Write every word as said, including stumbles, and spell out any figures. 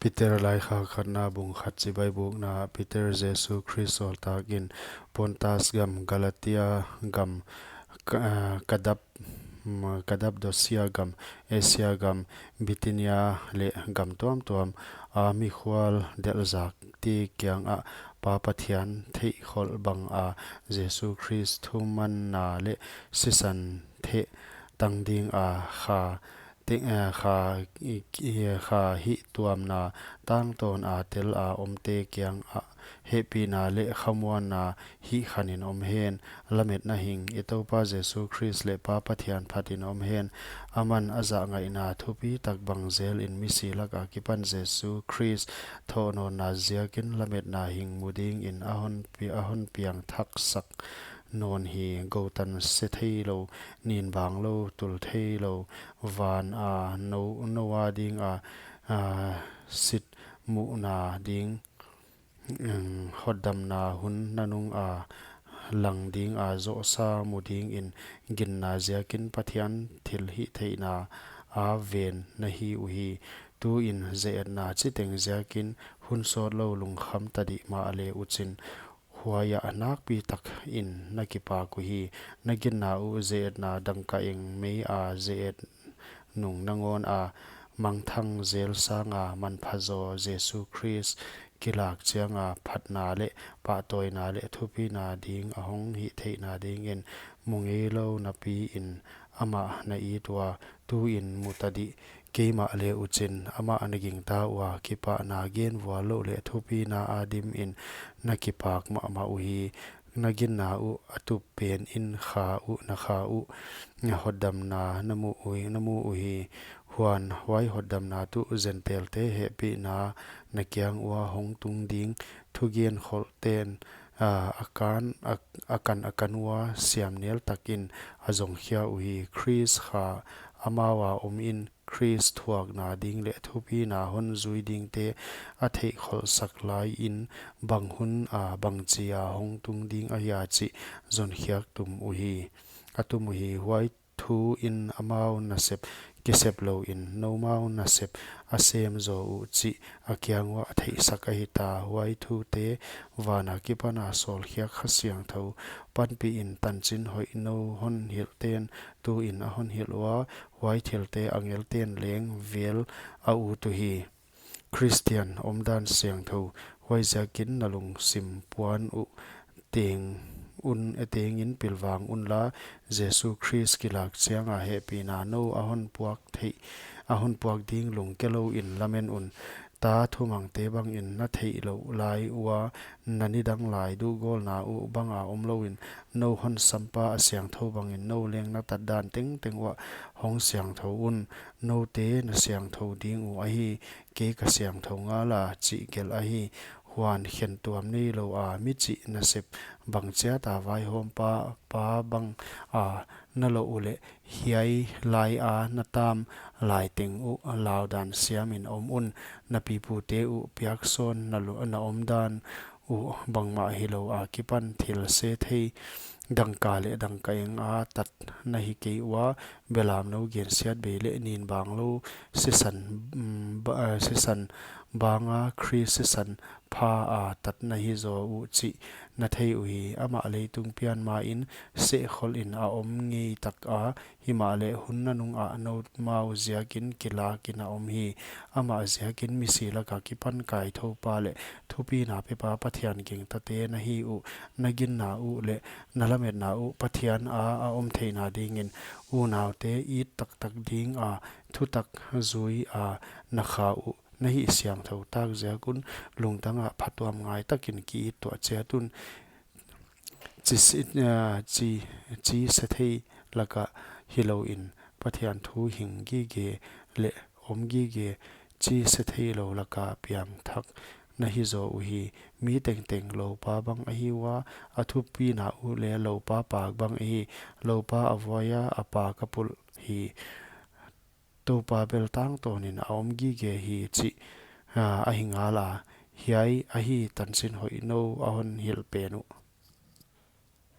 Peter laikhak khatna bung khat chibai bukna. Peter Jesu Khrist sawltak in Pontas gam, Galatia gam, Ka-, ah, Kadap, mm, Kadapdosia gam, Asia gam, Bithynia leh gam tuamtuam a mikhual delhzakte kiangah Pa Pathian theihkholh banga Jesu Khrist thumanna leh sisan theh tang dinga kha te-, eh, kha, i, i, kha hihtuamna tangtawna tela omte kiangah hehpihna leh khamuanna hihkhanin om hen. Lametna hing. I Toupa Jesu Khrist leh Pa Pathian phatin om hen. Aman a zahngaihna thupitak bang zelin misi laka kipan Jesu Khrist thohnawnna ziakin lametna hing mu dingin a hon pi-, a hon piangthaksak nawn hi. Goutan se theilou, nin banglou, tul theilou, vana Nou-, Noa dinga, a, sit muhna ding, mm, hotdamna hun nanunga lang dinga zohsa mu dingin ginna ziakin Pathian thilhihtheihna a ven na hi uhi. Tuin ze-etna chiteng ziakin hun sawtlou lungkham tadih mahle uchin, huaiah nakpi takin na kipak uhi. Na ginna uh ze-etna dangkaeng meia ze-et nung nangawna mangthang zel sanga manphazaw Jesu Khrist kilak chianga phatna leh pahtawina leh thupina ding a hong hihtheihna dingin mu ngeilou napiin amah na it ua, tuin mu tadih kei mahle uchin amah na gingta ua, kipahna gen vuallouh leh thupina a dimin na kipak mahmah uhi. Na ginna uh a tup penin kha uh, na kha uh, na hotdamna na mu uhi, na mu uhi. Huan huai hotdamna tuh Gentile-te hehpihna na kiang ua hong tung ding, thugenkholhten, a, a kan, a, a kan a kan ua siamnel takin a zongkhia uhi. Khrist kha amau a omin, Khrist thuakna ding leh thupina hon zui dingte a theihkholhsak laiin bang huna bangchia hong tung ding ahia chih zonkhiak tum uhi, a tum uhi. Huai thuin amau nasep kisep louin noumau nasep a sem zaw uh chih a kiang uah a theihsak ahita. Huai thute vana kipana sawlkhiak Kha Siangthou panpihin tanchin hoih nou hon hilhten tuin a hon hilh ua, huai thilte angelten leng vel a ut uhi. Khristian omdan siangthou. Huaiziakin na lungsim puan uh teng un, tengin pilvang unla, Jesu Khrist kilak chianga hehpihna nou a hon puak theih, a hon puak ding lungke louin lamen un. Ta thumangte bangin na theihlouh lai ua, na nidang lai duhgawlna uh banga omlouin, nou hon sampa a siangthou bangin nou leng na tatdan tengteng uah hong siangthou un. Noute na siangthou ding uh ahi, kei ka siangthou ngala chih gelh ahi. Huan khentuam neiloua mi chih nasep bang chiata vaihawmpa, pa banga na loh uleh, hiai laia na tam laiteng uh laudan siamin om un. Na pipute uh piaksawn na lo-, na omdan uh bangmah hiloua kipan thil sethei dangka leh dangkaenga tat na hi kei ua, belamnou gensiatbei leh nin banglou sisan, mm, ba-, eh, sisan banga Khrist sisan phaa tat na hi zaw uh chih na thei uhi. Amah leitung pian main sehkholhin a om ngei taka, himahleh hun nanungah noumau ziakin kilakin a om hi. Amah ziakin misi laka kipan kaithoupa leh thupina pepa Pathian gingtate na hi uh. Na ginna uh leh na lametna uh Pathian a a om theihna dingin unaute it taktak dinga thutak zuia na kha uh na hihsiangthou tak ziak un lungtanga phatuamngai takin ki-it tuah chiat un. Chi se-, ah, chi, chi sethei laka hilouin Pathian thu hing gige leh om gige, chi setheilou laka piangthak na hi zaw uhi. Mi tengteng loupa bang ahi ua, a thupina uh leh loupa pak bang ahi. Loupa a vuaia, a pak a pulh hi. Toupa bel tangtawnin a om gige hi chih, ah, ahi ngala. Hiai ahi tanchin hoih nou a hon hilh pen uh.